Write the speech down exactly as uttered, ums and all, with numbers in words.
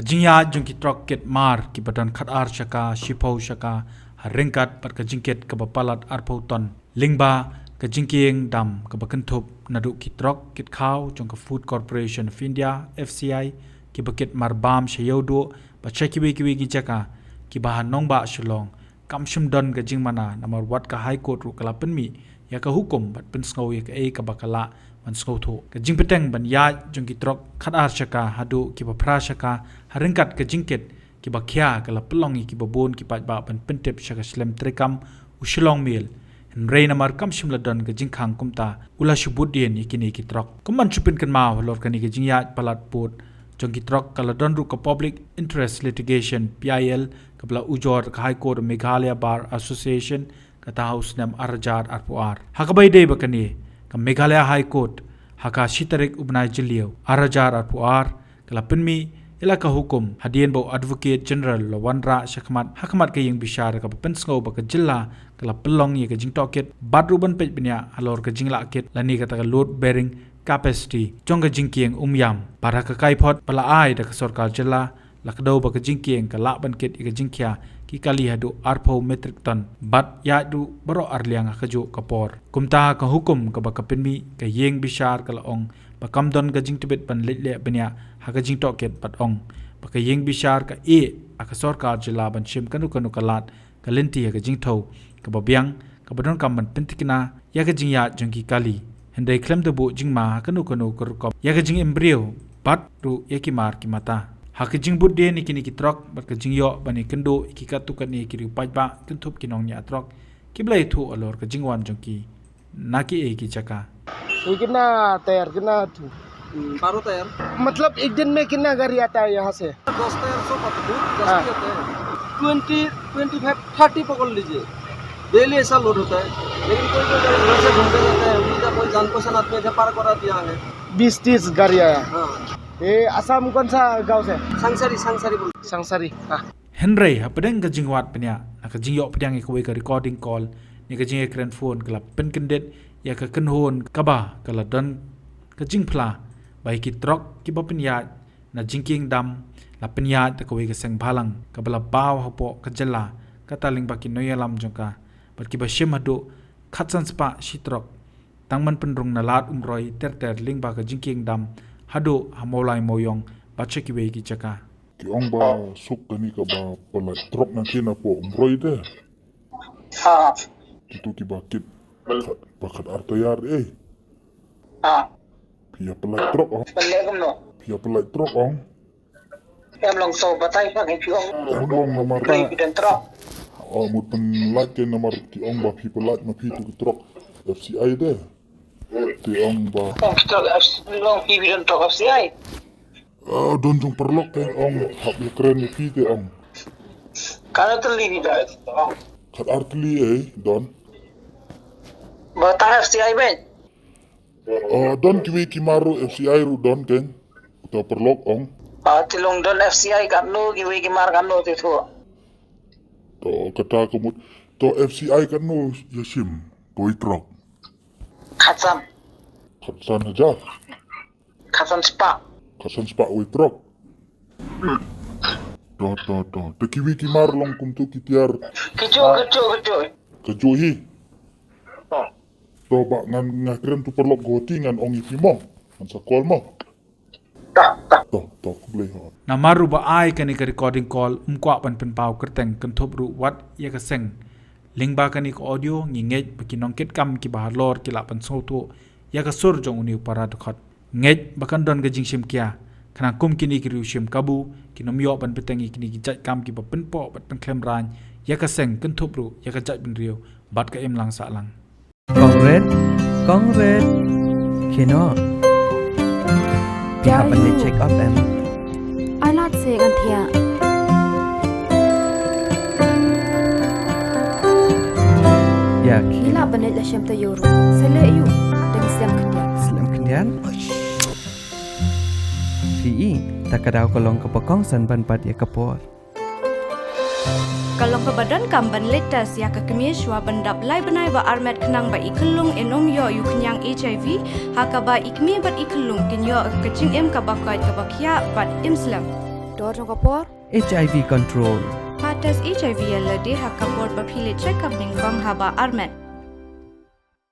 Ka jingïaid jong ki trok kit mar kiba don khatar shaka, shiphew shaka ha ryngkat bad ka jingkit kaba palat arphew ton lyngba ka jingkieng dam kaba kynthup naduh ki trok kit khaw jong ka Food Corporation of India, F C I, kiba kit mar bam sha Ïewduh bad sha kiwei kiwei ki jaka kiba ha nongbah Shillong. Kam shym don ka jingmana namar wat ka High Court ruh ka la pynmih ïa ka hukum bad pynsngew ïa kaei kaba ka lah ban sngewthuh. Ka jingbteng ban ïaid jong ki trok khatar shaka haduh kiba phra shaka ha ryngkat ka jingkit kiba khia ka la pynlong ïa kiba bun ki paidbah ban pyntip sha ka shlem treikam u Shillong Mail. Hynrei namar kam shym la don ka jingkhang kumta u la shu bud dien ïa kine ki trok. Kum ban shu pynkynmaw halor kane ka jingïaid palat bud jong ki trok ka la don ruh ka Public Interest Litigation, P I L, kaba la ujor ka High Court Meghalaya Bar Association kata ha u snem ar hajar arphew ar. Ha kaba ïadei bad kane ka Meghalaya High Court ha ka shi tarik u bnai Jylliew ar hajar arphew ar ka la pynmih ïa la ka hukum hadien ba u Advocate General la wanrah shakhmat hakhmat ka ïing bishar kaba pynsngew ba ka jylla ka la pynlong ïa ka jingtohkit bad ruh ban peit bniah halor ka jinglahkit lane kata ka load bearing capacity jong ka jingkieng Umiam. Bad ha ka kaiphod ba la ai da ka sorkar jylla la kdew ba ka jingkieng ka lah ban kit ïa ka jingkhia ki kali haduh arphew metric ton bad ïaid ruh baroh arliang ha kajuh ka por. Kumta ka hukum kaba ka pynmih ka ïing bishar ka la ong ba kam don ka jingtbit ban leit leh bniah ha ka jingtohkit bad ong ba ka ïing bishar ka ïeh ha ka sorkar jylla ban shim kano kano ka lad ka lynti ha ka jingthew kaba biang kaba donkam ban pyntikna ïa ka jingïaid jong ki kali. Hynrei khlem da buh jingma ha kano kano ka rukom ïa ka jingim briew bad ruh ïa ki mar ki mata. Ha ka jingbud dien ïa kine ki trok bad ka jingïoh ban ïakynduh ïa ki katto katne ki riew paidbah kynthup ki nongñiah trok kiba la ïathuh halor ka jingwan jong ki na kiei ki jaka. ये कितना टायर, कितना? हम्म, बारह टायर। मतलब एक दिन में कितना गाड़ी आता है यहाँ से? दस टायर सब आता है, दस हाँ। भी आता है। ट्वेंटी, ट्वेंटी फ़ाइव, थर्टी पकड़ लीजिए, डेली ऐसा लोड होता है। लेकिन कोई कोई गाड़ी घर से घूम के जाता है, उनका कोई जान पहचान आदमी है, पार करा दिया है। बीस तीस गाड़ी आया। हाँ। ये आसाम कौन सा गांव से? सांगसारी, सांगसारी बोल। सांगसारी, हाँ। Hynrei hapdeng ka jingwad bniah na ka jingïoh pdiang ïa kawei ka recording call ne ka jingïakren phone ka la pynkyndit ïa ka kynhun kaba ka la don ka jingphla ba ïa ki trok kiba pynïaid na jingkieng dam la pynïaid da kawei ka seng bhalang kaba la baw hapoh ka jylla kata lyngba ki nongïalam jong ka bad kiba shim haduh khatsan spah shi trok tang ban pynrung na Lad Umroi ter ter lyngba ka jingkieng dam haduh ha Mawlai Mawiong bad sha kiwei ki jaka. Ki ong ba suk kane kaba pynlait trok na ki na po Umroi te. Ha. Kitu kiba kit ba khat ar tayar eh. Ha. Phi ïa pynlait trok ong. Pynlait kumno? Phi ïa pynlait trok ong. Em long to batai pha ngi phi ong. Em long namar. Phi phi don trok. Oh, mut pynlait ke namar ki ong ba phi pynlait ma phi tu ki trok F C I de. Te ong ba. Ong phi trok F C I, long phi phi don trok F C I. Ah, don jong paralok te ong hap ïakren ïa phi te ong. Kano tylli phi don? Khat ar tylli eh don. Ba tang F C I ben. Ah, don kiwei ki mar ruh F C I ruh don keng. Uta paralok ong. Ah, te long don F C I katno kiwei ki mar katno te thu. To kata ka mut to F C I katno ïa shim. Kawei trok. Khatsan. Khatsan hajar. Khatsan spah. Khatsan spah wei trok. To, to, to. Te kiwei ki mar long kumtu ki tiar. Kijo, kijo, kijo. Kijo hi. To. To ba ngan nga kren tu paralok Guwahati ngan ong ïa phi mo. Ngan sa call mo. To, to. To, to, khublei hon. Namar ruh ba ai kane ka recording call um kwah ban pynpaw kyrteng kynthup ruh wat ïa ka seng. Lyngba kane ka audio ngi ngeit ba ki nongkitkam kiba halor ki lah ban sngewthuh ïa ka sur jong une u para dkhot. Ngeit ba kan don ka jingshim khia khnang kum kine ki riew shim kabu kin ym ïoh ban bteng ïa kine ki jait kam kiba pynpoh bad pynkhlem rain ïa ka seng kynthup ruh ïa ka jaitbynriew bad ka imlang sahlang. Kong Red, Kong Red. Kino? Phi hap ban leit check up em? Ai lad se ngan thiah. Ïa, ki. Ngi lah ban leit la shem taïew ruh. Sa leh aïu? Dang slem khyndiat. Slem khyndiat? Phi i, ta ka daw ka long kaba kongsan ban bat ïa ka por. Ka long kaba donkam ban leit test ïa ka kmie shuwa ban dap lai bnai ba armet khnang ba i khyllung in ym ïoh ïa u khñiang H I V, ha kaba i kmie bad i khyllung kin ïoh ka jingim kaba koit kaba khiah bad im slem. Dor jong ka por. H I V control. Pat test H I V ïa lade ha ka por ba phi leit check up nyngkong haba armet.